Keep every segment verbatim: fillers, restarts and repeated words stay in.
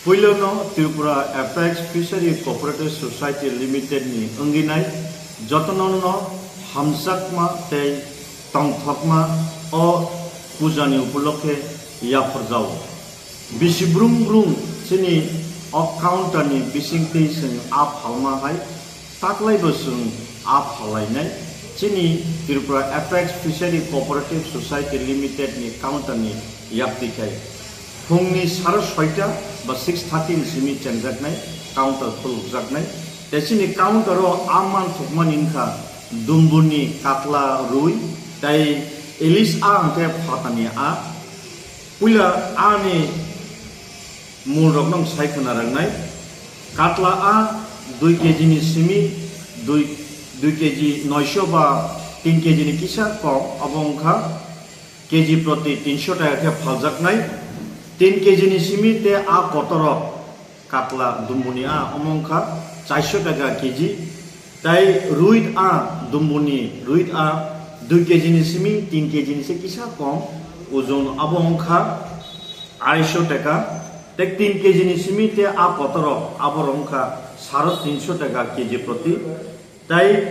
Puilono Tripura Apex Fishery Cooperative Society Limited ni wngwi nai jotono no hamjakma tei tongthokma o pujani upolokhe yapharjao. Bisi brum brum chini o counter ni bisingtwi chwng a phalma hai taklaibo chwng a phalainai chini Tripura Apex Fishery Cooperative Society Limited ni counter ni yaktwi khai. Phungni saro soita ba six thirty ni simi chengjaknai, counter khulukjaknai. Tei chini counter o a manthokmani wngkha dumbuni katla rwi, tei ilis a hwnkhe phatani a. Puila ani mul rokno sai khwna rwngnai. Katla a dui kg ni simi dui, dui kg noisho ba tin kg ni kisa kom, abo wngkha kg proti tinsho taka khe phaljaknai. Tin kg ni simi tei a kotorok katla dumbuni a omo wngkha chaisho taka kg. Tei ruit a dumbuni ruit a dui kg ni simi tin kg ni se kisa kom ojon, abo wngkha arisho taka. Tei tin kg ni simi tei a kotorok abo wngkha saro tinsho taka kg proti. Tei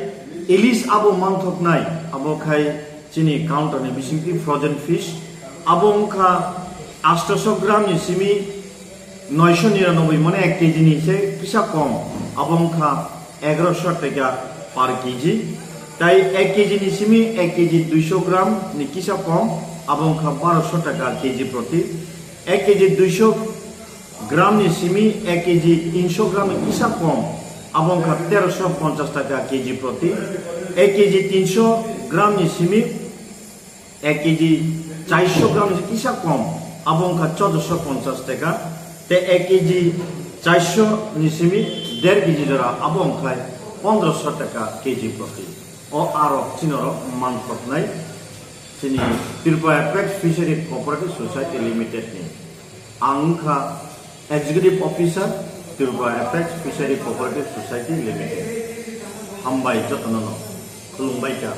ilis abo manthoknai, abo khai chini counter ni bisingtwi frozen fish, abo wngkha astoso gram ni simi noisho niranoboi, mane ek kg ni se kisa kom, abo wngkha egaroso taka per kg. Tei ek kg ni simi ek kg duisho gram ni kisa kom, abo wngkha baroso taka kg proti. Ek kg duisho gram ni simi ek kg tinsho gram ni kisa kom, abo wngkha teroso ponchas taka kg proti. Ek kg tinsho gram ni simi ek kg chaisho gram ni kisa kom, abo wngkha choddoso ponchas taka. Tei ek kg chaisho ni simi der kg jora, abo wngkha pondroso taka kg proti. O arok chinorok manthoknai chini Tripura Apex Fishery Cooperative Society Limited ni. Ang wngkha Executive Officer, Tripura Apex Fishery Cooperative Society Limited. Hambai jotono no. Khulumbai kha.